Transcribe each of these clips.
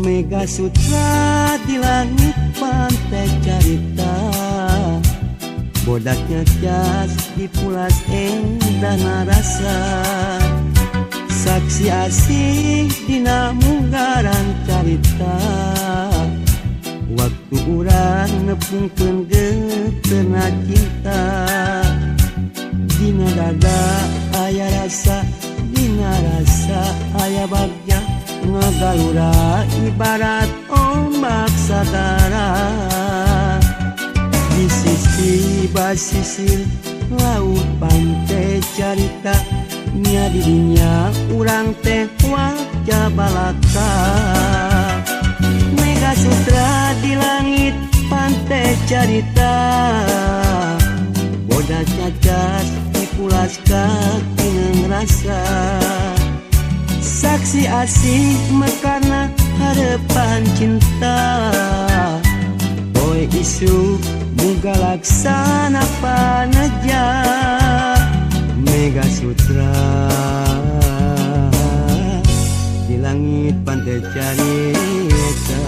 Mega Sutra di langit pantai carita, bodaknya cas dipulas endah narasa. Saksi asih dina munggaran carita, waktu urang nepungkeun geuteuhna cinta. Dina dada aya rasa, dina rasa aya bagja, ngagalura ibarat ombak sagara. Di sisi basisir laut pantai carita, nya didinya urang teh wajah balaka. Mega Sutra di langit pantai carita, bodas cacas dipulas katineng rasa. Saksi asih mekarna harapan cinta, poe isu muga laksana paneja. Mega Sutra di langit pantai carita.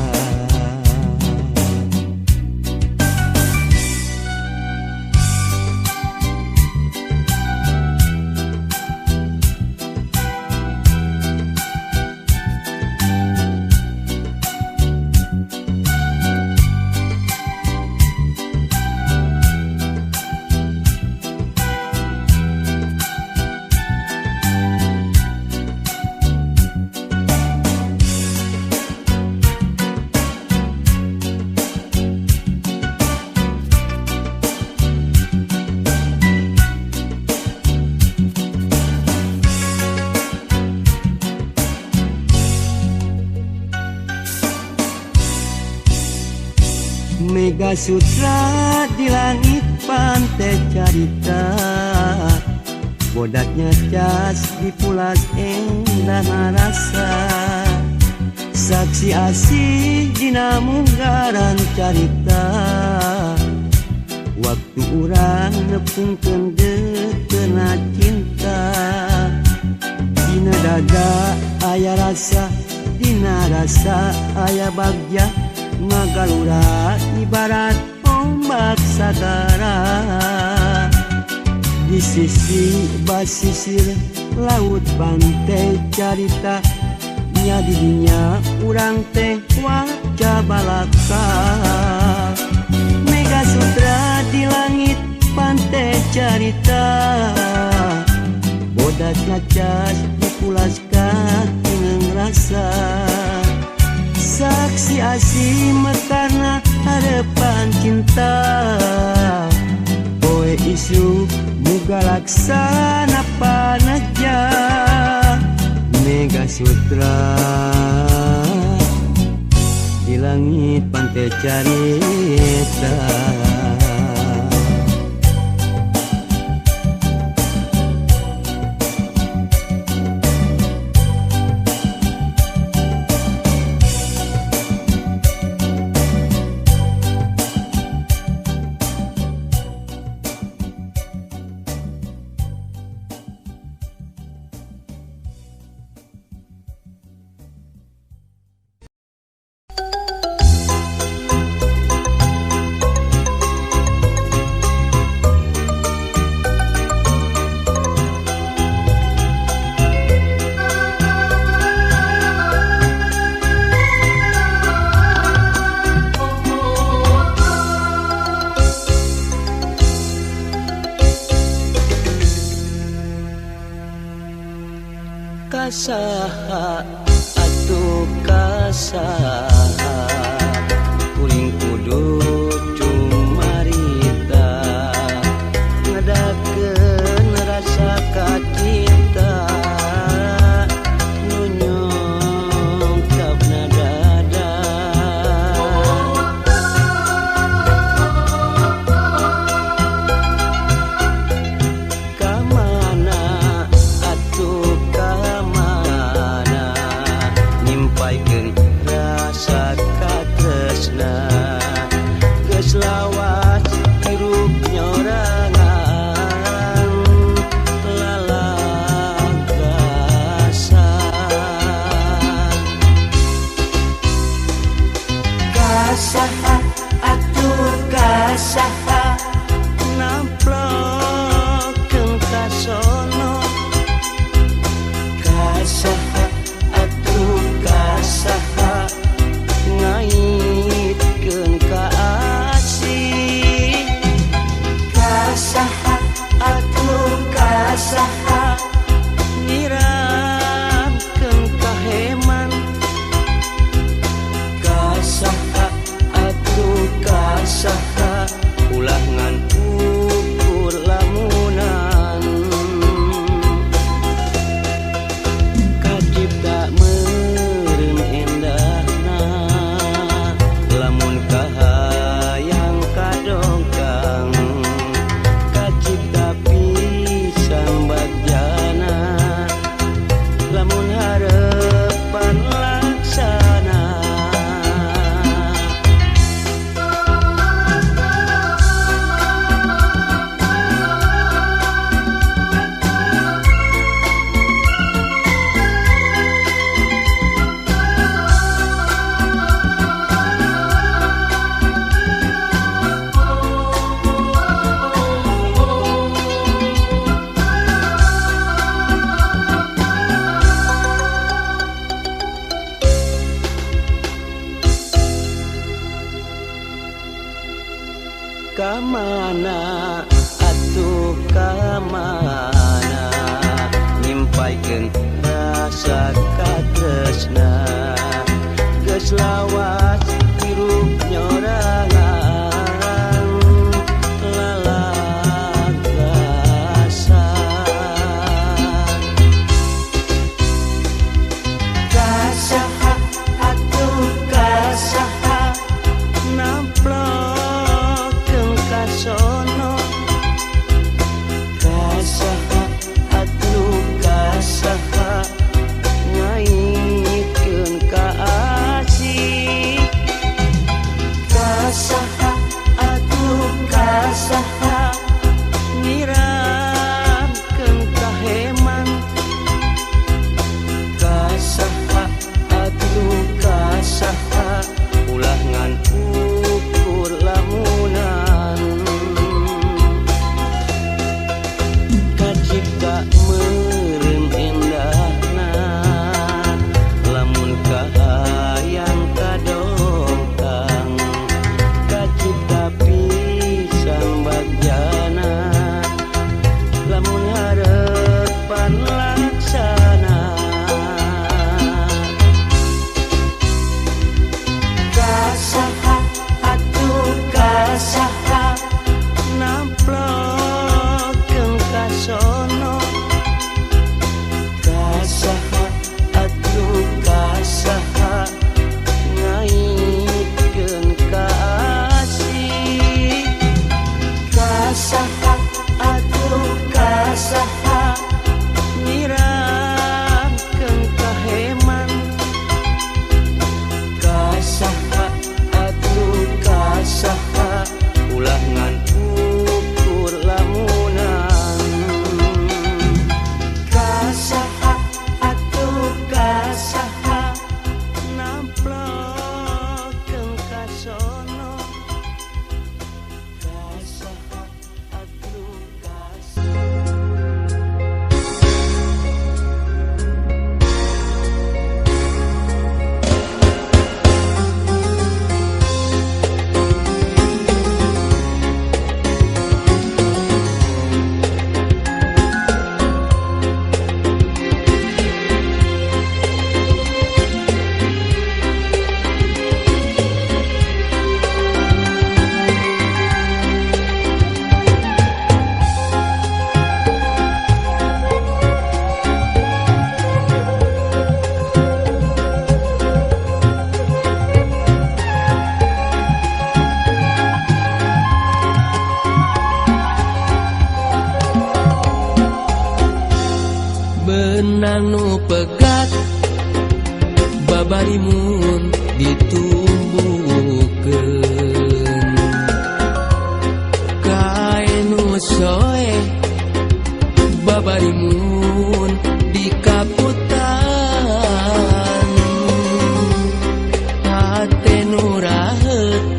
Mega Sutra di langit pantai carita, bodaknya cas dipulas endah rasa. Saksi asih dina munggaran carita, waktu urang nepungkeun geuteuhna cinta. Dina dada aya rasa, dina rasa aya bagja, ngagalura ibarat ombak sagara. Di sisi basisir laut pantai carita, nya didinya urang teh wajah balaka. Mega Sutra di langit pantai carita, bodas ngacas dipulas katineng rasa. Saksi asih mekarna harapan cinta, poe isu muga laksana paneja. Mega Sutra di langit pantai carita. Kasaha atuh kasaha namplokeun kasono. Kasaha atuh kasaha ngaitkeun ka asih. Kasaha atuh kasaha nyiramkeun kaheman. Kasaha atuh kasaha ulah ngan ukur lamunan. Kacipta meureun endahna lamun kahayang kadongkang. Kacipta pisan bagjana lamun harepan laksana. Kamana atuh kamana nyimpaikeun rasa katresna. Geus lawas hirup nyorangan lalagasan. Kasaha atuh kasaha namplokeun kasono. Kasaha atuh kasaha ngaitkeun ka asih. Kasaha atuh kasaha nyiramkeun kaheman. Kasaha atuh kasaha ulah ngan ukur lamunan. Kacipta meureun endahna lamun kahayang kadongkang. Kacipta pisan bagjana lamun harepan laksana. Kasaha atuh kasaha namplokeun kasono. Kasaha atuh kasaha ngaitkeun ka asih. Kasaha atuh kasaha nyiramkeun kaheman. Kasaha atuh kasaha ulah ngan ukur lamunan. Kasaha atuh kasaha namplokeun kasono. Kasaha atuh kasaha. Benang nu pegat babarimun ditumbuhkeun. Kain nu soe babarimun dikaputan. Hate nu raheut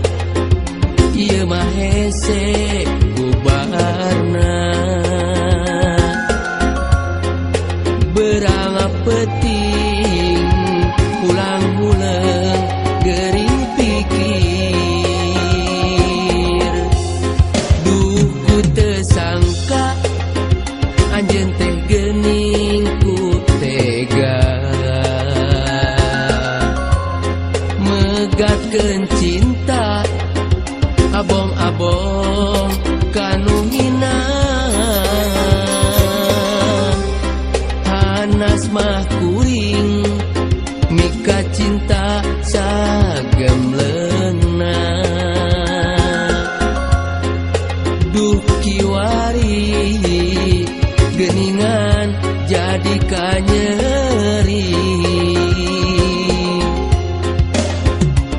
Megatkeun cinta abong-abong kanu hina. Hanas mah kuring mika cinta sagemleungna. Duh kiwari geuningan jadi kanyeri.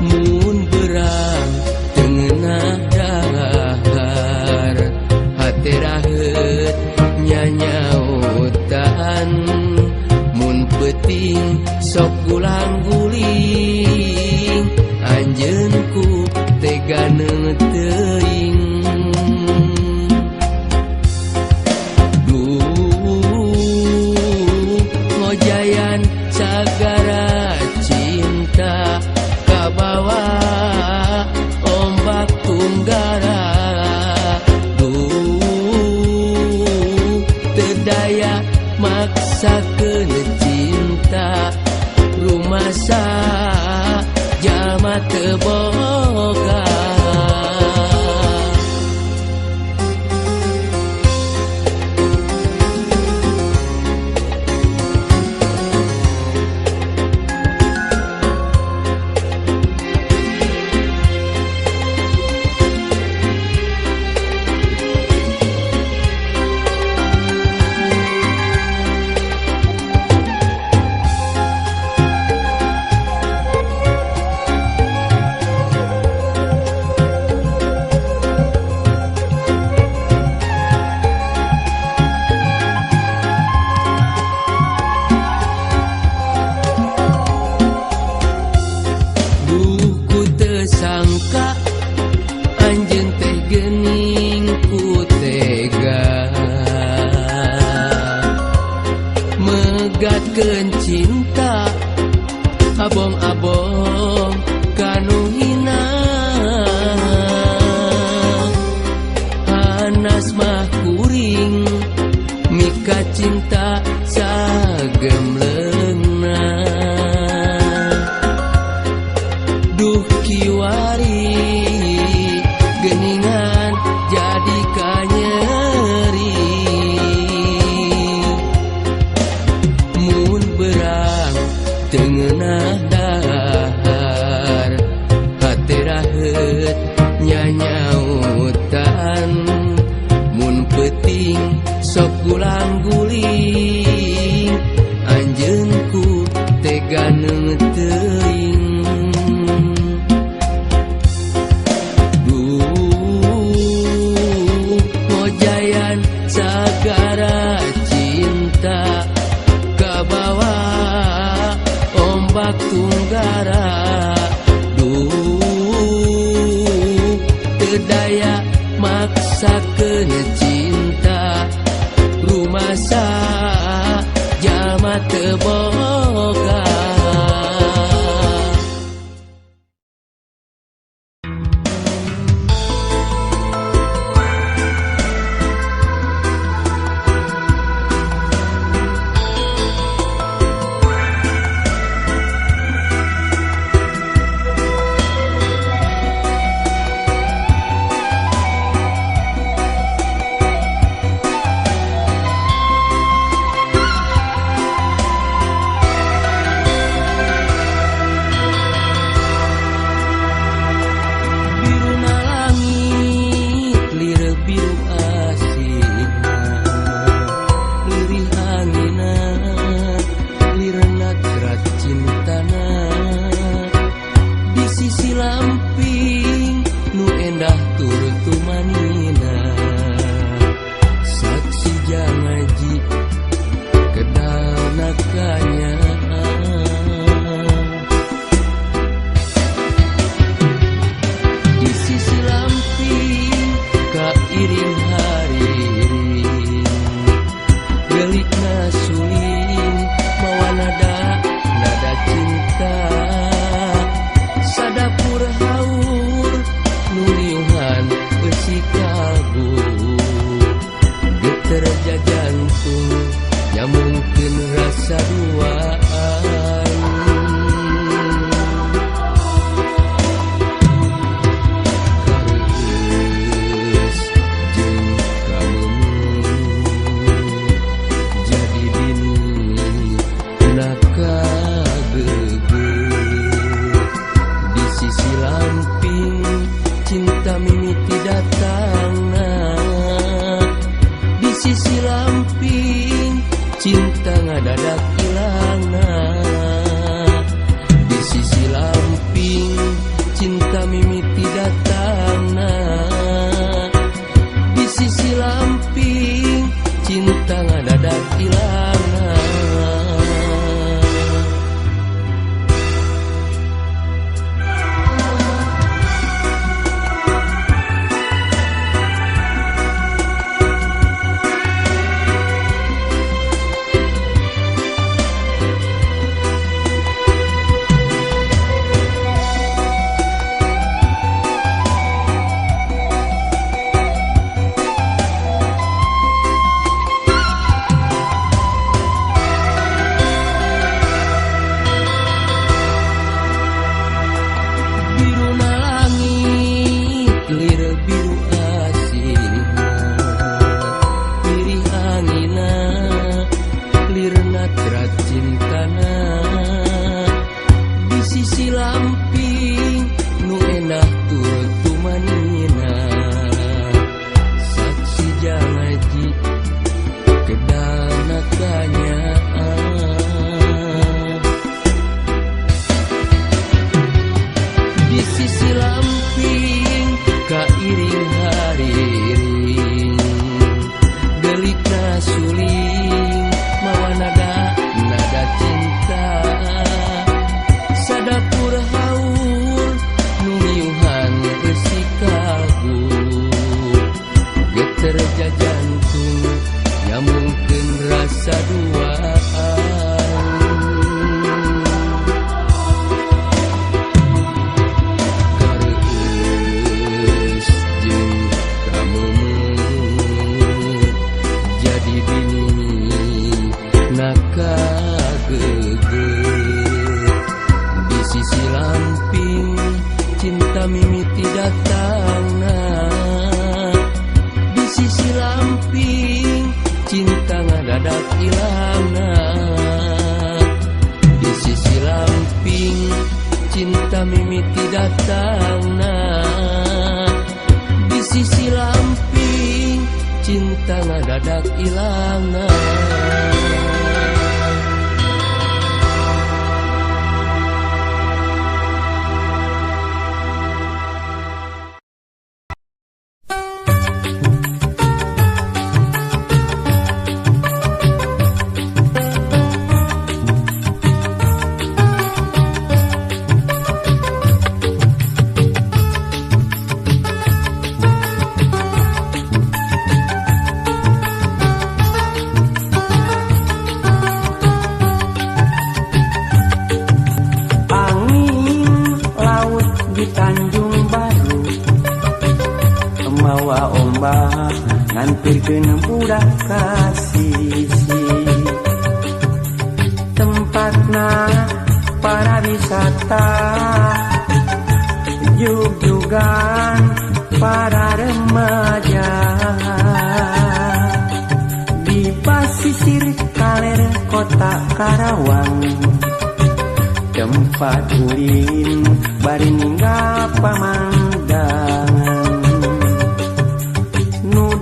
Mun berang teu ngeunah dahar hate raheut nyanyautan. Mun peuting sok gulang-guling anjeun ku tega teuing. Duh ngojayan sagara cinta kabawa ombak tunggara. Duh teu daya maksakeun cinta rumasa jalma teu boga. Sangka anjeun teh geuning ku tega megatkeun cinta abong-abong kanu hina. Hanas mah kuring mika cinta sagemleungna. Duh kiwari geuningan jadi kanyeri. Mun berang teu ngeunah dahar hate raheut nyanyautan. Mun peuting sok gulang-guling anjeun ku tega teuing. Duh ngojayan sagara cinta kabawa ombak tunggara. Duh teu daya maksakeun cinta rumasa jalma teu boga. Rasa duaan. sisi lamping nu endah tur tumanina saksi janji kedana kanyaah di sisi lamping kairing hariring delikna suling mawa nada nada cinta sadapur haur nu miuhan reusi kagu geter jajantung nyambungkeun rasa duaan kareueus jeung kameumeuh jadi bini nakageugeuh di sisi lamping cinta mimiti datangna di sisi lamping cinta ngadadak ilangna di sisi lamping cinta mimiti datangna di sisi lamping cinta ngadadak ilangna. Ngantirkeun budak ka sisi tempatna para wisata jugjugan para remaja di pasisir kaler kota Karawang tempat ulin bari ninggal pamandangan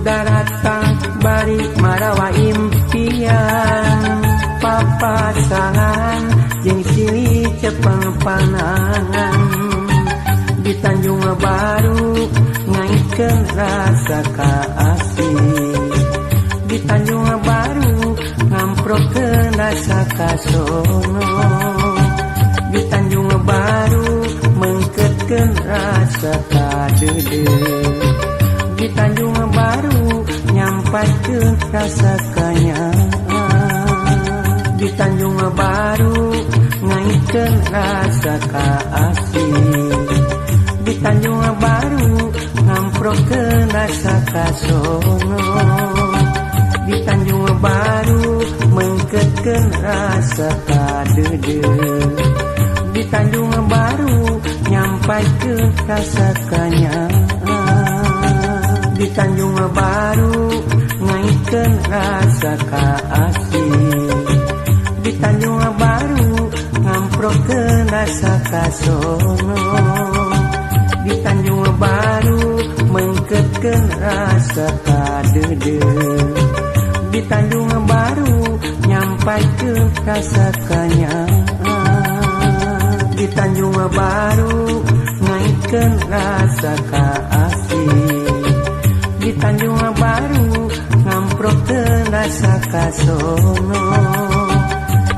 daratang bari marawa impian papasangan jeung silih cepeng panangan di Tanjung Baru ngaikeun rasa kaasih di Tanjung Baru ngamprokeun rasa kasono di Tanjung Baru mengketkeun rasa kadeudeuh di Tanjung Baru nyampatkeun rasa kanyaah di Tanjung Baru ngaikeun rasa kaasih di Tanjung Baru ngamprokeun rasa kasono di Tanjung Baru mengketkeun rasa kadeudeuh di Tanjung Baru nyampatkeun rasa kanyaah di Tanjung Baru ngaikeun rasa kaasih di Tanjung Baru ngamprokeun rasa kasono di Tanjung Baru mengketkeun rasa kadeudeuh di Tanjung Baru nyampatkeun rasa kanyaah di Tanjung Baru ngaikeun rasa kaasih di Tanjung Baru ngamprokeun rasa kasono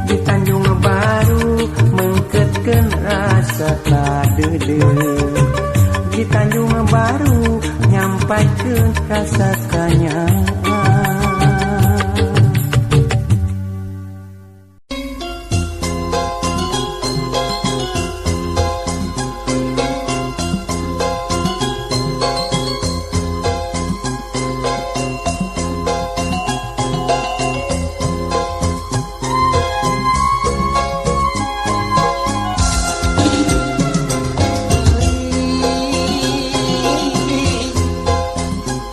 di Tanjung Baru mengketkeun rasa kadeudeuh di Tanjung Baru nyampatkeun rasa kanyaah.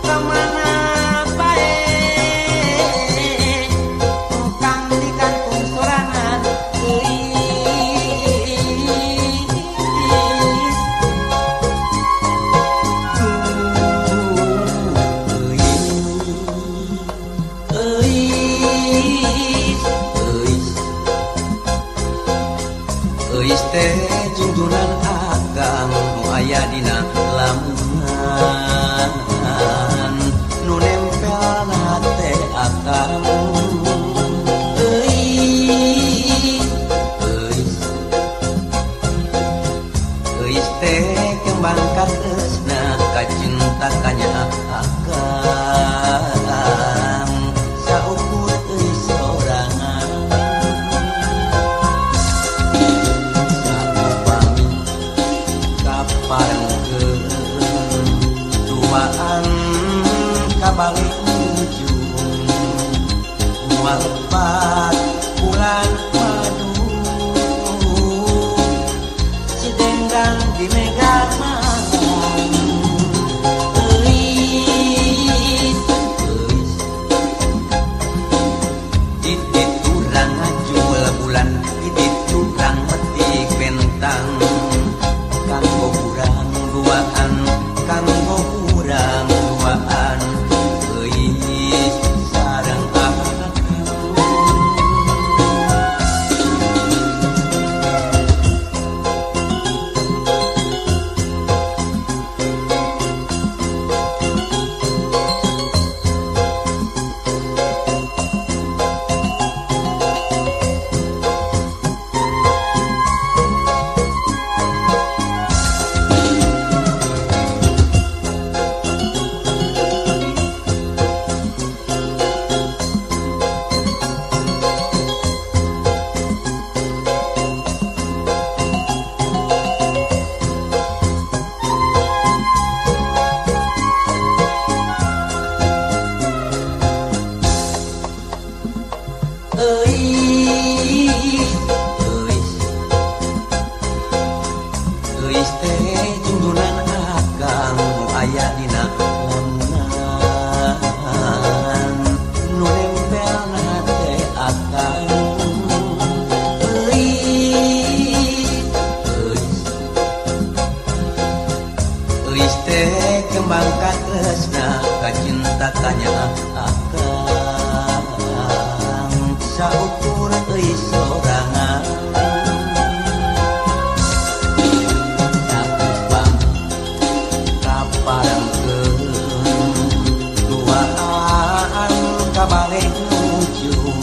Kemana teh kembang katresna kacinta kanya akang saukur euy sorangan saupami kaparengkeun duaan kabalik ujung moal lepat bulan madu si dendang di mega malam euis euis di diturang ngajul bulan di diturang metik bentang kanggo urang duaan kanggo urang duaan euis sareng akang. Euis euis euis teh jungdunan akang nu aya dina lamunan nu nempelna teh akang euis euis euis teh kembang katresna kacinta kanya akang saukur euy sorangan sakupang kaparengkeun duaan kabalik ujung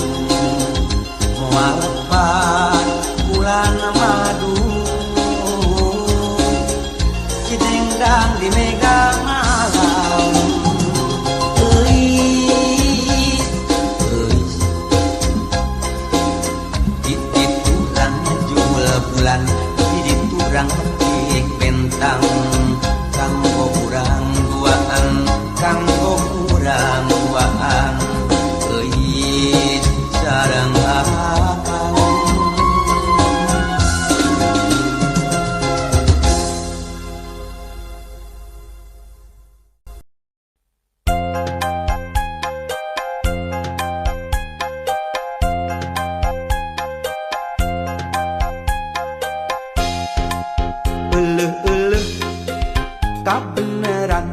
moal lepat bulan madu si dendang di mega malam euis euis di diturang ngejul bulan di diturang petik bentang kanggo urang duaan kanggo urang duaan euis sareng akang. Euleuh-euleuh kabeneran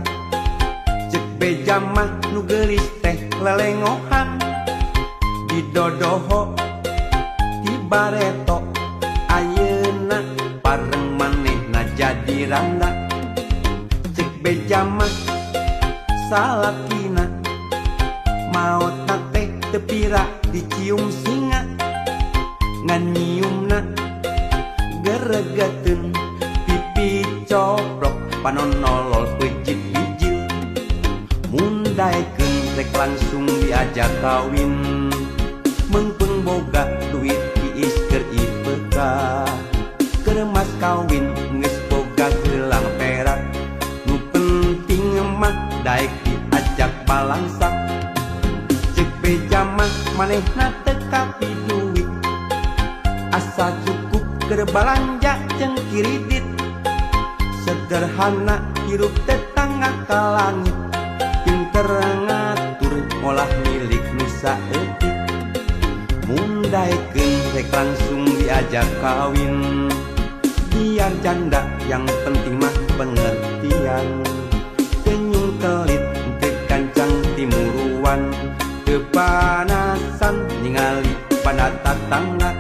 cek beja mah nu geulis teh lelengohan didodoho ti bareto ayeuna pareng manehna jadi randa cek beja mah salakina maotna teh teu pira dicium singa ngan nyiumna geregeteun pipi coplok panon nolol peucit bijil mun daekeun rek langsung diajak kawin meungpeung boga duit tiis keur IPK keur mas kawin geus boga gelang perak nu penting mah daek diajak balangsak cek beja mah manehna teu kapi duit asa cukup keur balanja jeung kiridit sederhana hirup tetangga ka langit pinter ngatur molah milik nu saeutik mun daekeun rek langsung diajak kawin biar janda yang penting mah pengertian kenyung kelit teu kancang timuruan teu panasan ningali pada tatangga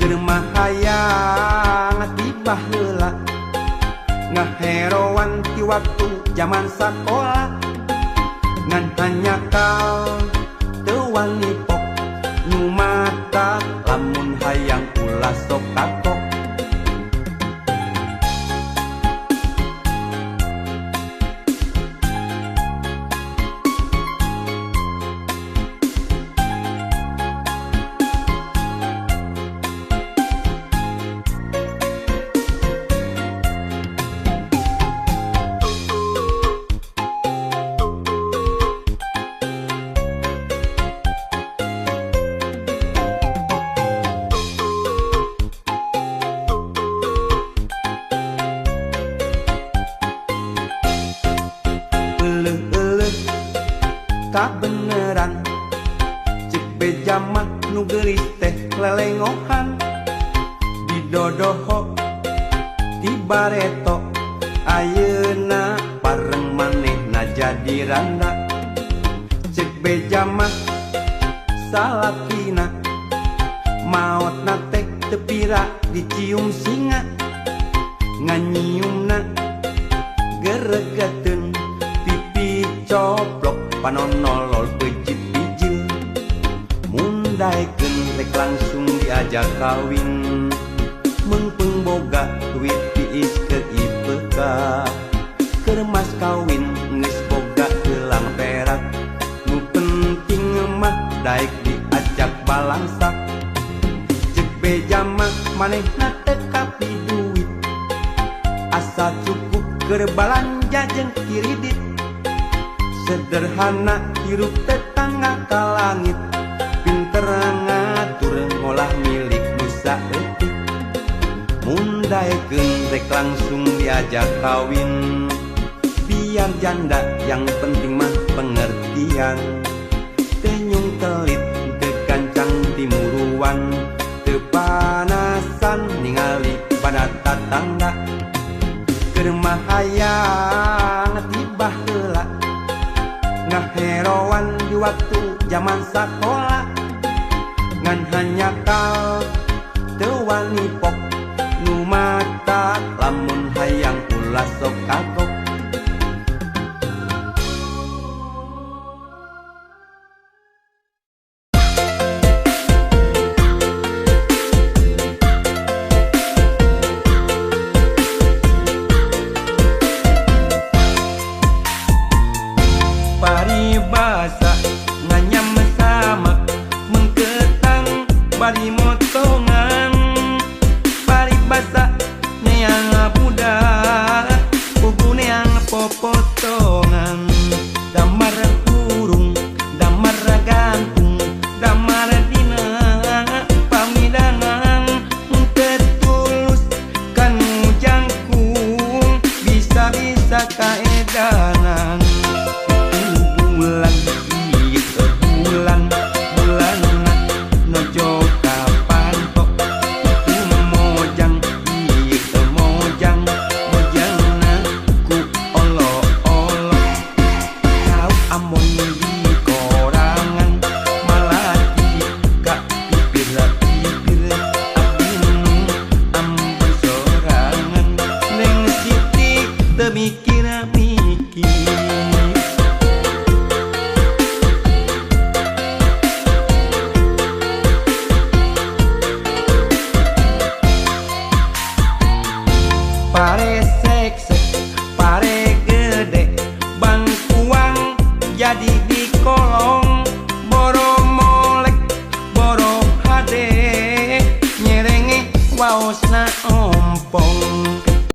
keur mah hayang tiba heula ngaheroan ti waktu jaman sakola ngan hanyakal teu wani pok nu mata lamun hayang ulah sok kapok. kabeneran. Cek beja mah nu geulis teh lelengohan, didodoho ti bareto ayeuna pareng manehna jadi randa. Cek beja mah salakina maotna teh teu pira dicium singa, nganyiumna geregeteun pipi coplok panon nolol peucit bijil. Mun daekeun rek langsung diajak kawin, meungpeung boga duit tiis ke IPK. Keur mas kawin geus boga gelang perak, nu penting mah daek diajak balangsak. Cek beja mah manehna teu kapi duit, asal cukup keur balanja jeung kiridit. Sederhana hirup tetangga ka langit, pinter ngatur ngolah milik nu saeutik. Mun daekeun rek langsung diajak kawin, biar janda yang penting mah pengertian. Teu nyung kelit teu gancang timuruan, teu panasan ningali pada tatangga. Keur mah hayang tiba heula, ngaheroan di waktu zaman sakola. Ngan hanyakal teu wani pok, nu mata lamun hayang ulah sok kagok. Paribasa nganyam sama mengketang bari motongan, paribasa neang budak pugu neang popotongan. Damar hurung damar gantung damar dina pamidangan, tetulus kanu jangkung bisa-bisa kaedanan. Bulan ieu bulan bulanna nojo kapantok, itu mojang ieu mojang mojangna ku olo-olo. Kau amon di korangan malati ka pipir-pipir abdi nu ambon sorangan. Neng Siti teu mikir-mikir. Parece